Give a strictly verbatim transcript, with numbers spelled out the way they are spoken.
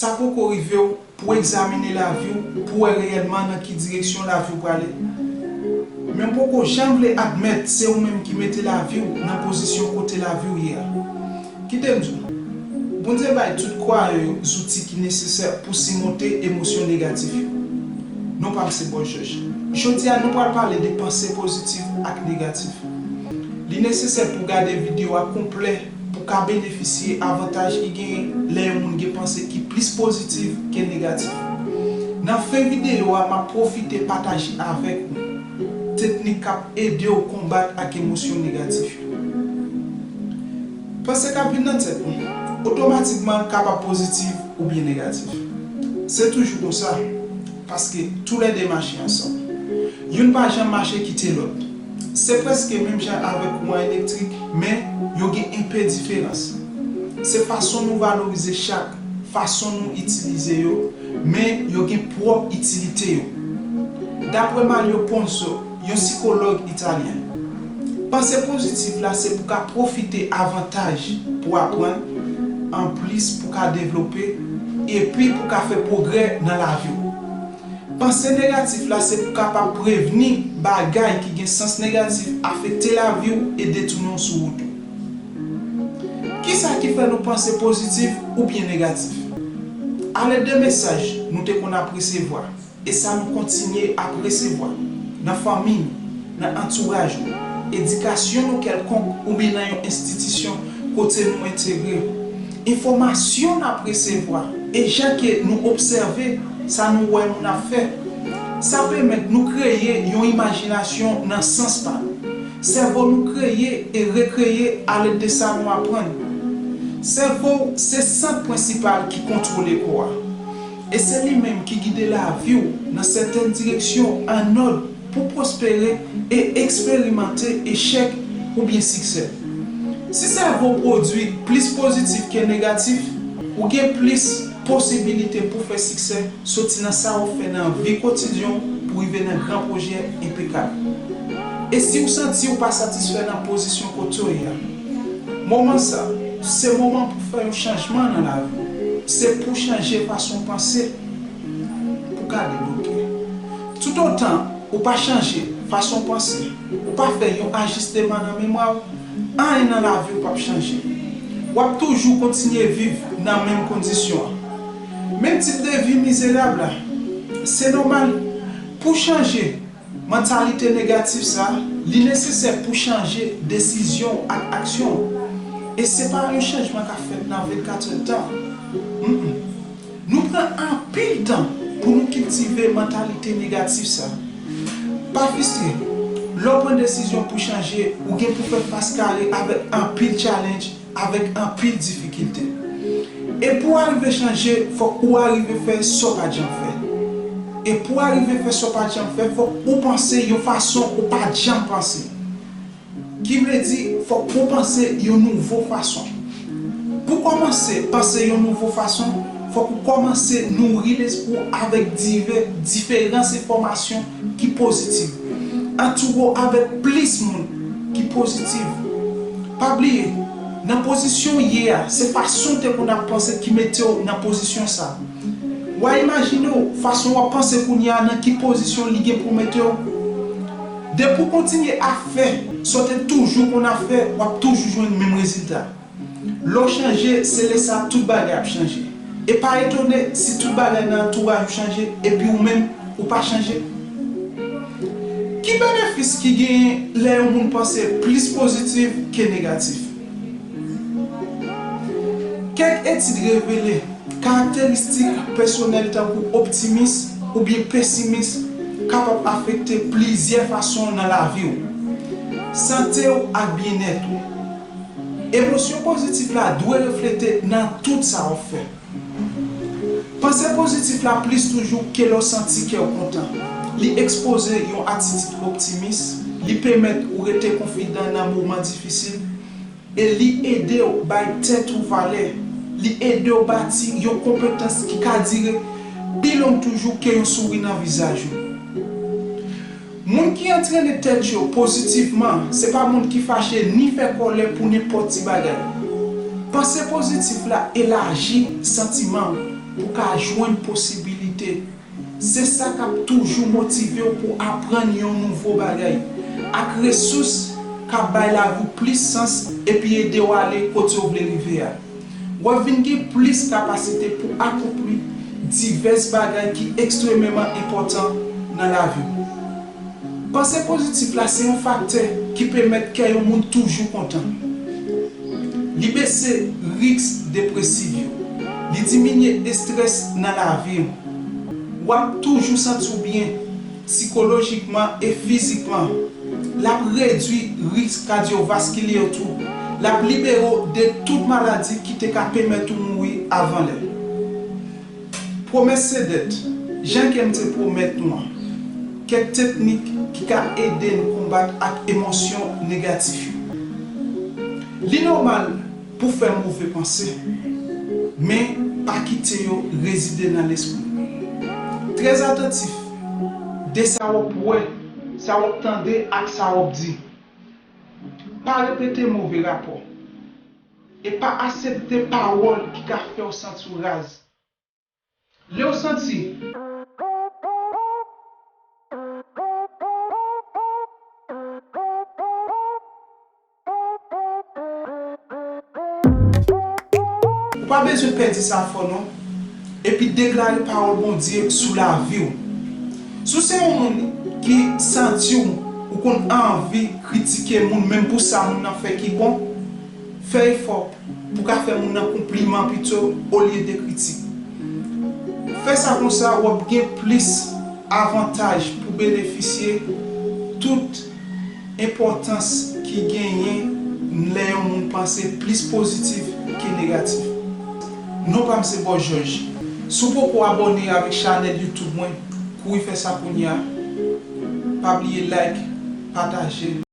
Sa poko rive w pou w egzamine lavi w, pou w wè reyèlman nan ki direksyon lavi w prale? Men w poko janm vle admèt se ou menm ki mete lavi w nan pozisyon kote lavi w ye a. Kite m di w, Bondye bay tout kwayan yo zouti ki nesesè pou simonte emosyon negatif yo. Non pa m se Bòs Jòj. Jodi a, nou pral pale de panse pozitif ak negatif. Li nesesè pou w gade videyo a konplè pou w ka benefisye avantaj ki genyen lè yon moun gen panse ki plis pozitif ke negatif. Nan fen videyo a, m ap pwofite pataje avèk ou teknik k ap ede w konbat ak emosyon negatif yo. Panse k ap vin nan tèt ou otomatikman kapab pozitif oubyen negatif. Se toujou konsa, paske toulède mache ansanm. Youn pa janm mache kite lòt. Se prèske menm jan avèk kouran elektrik, men yo gen enpe diferans. Se fason nou valorize chak, fason nou itilize yo, men yo gen pwòp itilite yo. Dapre Mario Ponzo, yon sikològ italyen, panse pozitif la se pou ka pwofite avantaj pou aprann, anplis pou ka devlope, epi pou ka fè pwogrè nan lavi w. Panse negatif la se pou kapab prevni bagay ki gen sans negatif afekte lavi w e detounen w sou wout ou. Kisa ki fè nou panse pozitif oubyen negatif? Alèd de mesaj nou te konn ap resevwa e sa nou kontinye ap resevwa nan fanmi nou, nan antouraj nou, edikasyon nou kèlkonk oubyen nan yon enstitisyon kote nou entegre, enfòmasyon n ap resevwa e jan ke nou obsève sa nou wè moun ap fè, sa pèmèt nou kreye yon imajinasyon nan sans pa nou. Sèvo nou kreye e rekreye alèd de sa nou aprann. Sèvo w se sant prensipal ki kontwole kò a, e se li menm ki gide lavi w nan sètèn direksyon annòd pou pwospere e eksperimante echèk oubyen siksè. Si sèvo w pwodui plis pozitif ke negatif, ou gen plis posibilite pou fè siksè soti nan sa w ap fè nan vi kotidyen w pou rive nan gran pwojè enpekab. E si w santi w pa satisfè nan pozisyon kote w ye a, moman sa, se moman pou fè yon chanjman nan lavi w. Se pou chanje fason w panse pou w ka debloke. Toutotan ou pa chanje fason w panse, ou pa fè yon ajisteman nan memwa w, anyen nan lavi w p ap chanje. W ap toujou kontinye viv nan menm kondisyon an. Menm tip de vi mizerab la. Se nòmal. Pou chanje mantalite negatif sa, li nesesè pou chanje desizyon w ak aksyon w. E se pa yon chanjman k ap fèt nan vennkat èdtan. Mm-mm. Nou pran anpil tan pou nou kiltive mantalite negatif sa. Pa fristre. Lè w pran desizyon pou chanje, ou gen pou fè fas kare avèk anpil challenge, avèk anpil difikilte. E pou w arive chanje, fòk ou arive fè sa w pa t janm fè. E pou w arive fè sa w pa t janm fè, fòk ou panse yon fason ou pa t janm panse. Ki vle di, fòk ou panse yon nouvo fason. Pou kòmanse panse yon nouvo fason, fòk ou kòmanse nouri lespri w avèk divè, diferans enfòmasyon ki pozitif. Antoure w avèk plis moun ki pozitif. Pa bliye, nan pozisyon w ye a, se fason w te konn ap panse ki mete w nan pozisyon sa. W a imajine w, fason w ap panse kounye a nan ki pozisyon li gen pou mete w. Depi w kontinye ap fè sa w te toujou konn ap fè, w ap toujou jwenn menm rezilta. Lè w chanje, se lè sa a tout bagay ap chanje. E pa etone si tout bagay nan antouraj ou chanje epi ou menm ou pa chanje. Ki benefis ki genyen lè yon moun panse plis pozitif ke negatif? Kèk etid revele karakteristik pèsonèl tankou optimis oubyen pesimis kapab afekte plizyè fason nan lavi w, sante w ak byennèt ou. Emosyon pozitif la dwe reflete nan tout sa w ap fè. Panse pozitif la plis toujou ke lè w santi kè w kontan. Li ekspoze yon atitid optimis, li pèmèt ou rete konfidan nan moman difisil, e li ede w bay tèt ou valè. Li ede w bati yon konpetans ki ka dire pi long toujou ke yon souri nan vizaj ou. Moun ki antrene tèt yo pozitivman, se pa moun ki fache ni fè kòlè pou nenpòt ti bagay. Panse pozitif la elaji santiman w. pou w ka jwenn posibilite. Se sa k ap toujou motive w pou w aprann yon nouvo bagay, ak resous k ap bay lavi w plis sans epi ede w ale kote w vle rive a. W ap vin gen plis kapasite pou akonpli divès bagay ki ekstrememan enpòtan nan lavi w. Panse pozitif la se yon faktè ki pèmèt kè yon moun toujou kontan. Li bese risk depresiv yo. Li diminye estrès nan lavi w. W ap toujou santi w byen sikolojikman e fizikman. L ap redwi risk kadyovaskilè tou. L ap libere w de tout maladi ki te ka pèmèt ou mouri avan lè. Pwomès se dèt. Jan ke m te pwomèt nou an. Kèk teknik ki ka ede n konbat ak emosyon negatif yo. Li nòmal pou fè move panse, men pa kite yo rezide nan lespri w. Trè atantif de sa w ap wè, sa w ap tande ak sa w ap di. Pa repete move rapò. E pa aksepte pawòl ki ka fè w santi w raz. Lè w santi Ou pa bezwen pè di sa fò non, epi deklare pawòl Bondye sou lavi w. Si w se yon moun ki santi w ou konn anvi kritike moun menm pou sa moun nan fè ki bon, fè efò pou w ka fè moun nan konpliman pito olye de kritik. Fè sa konsa w ap gen plis avantaj pou benefisye tout enpòtans ki genyen lè yon moun panse plis pozitif ke negatif. Non pa m se Bòs Jòj. Si w poko abòne avèk chanèl YouTube mwen, kouri fè sa kounye a. Pa bliye like, pataje.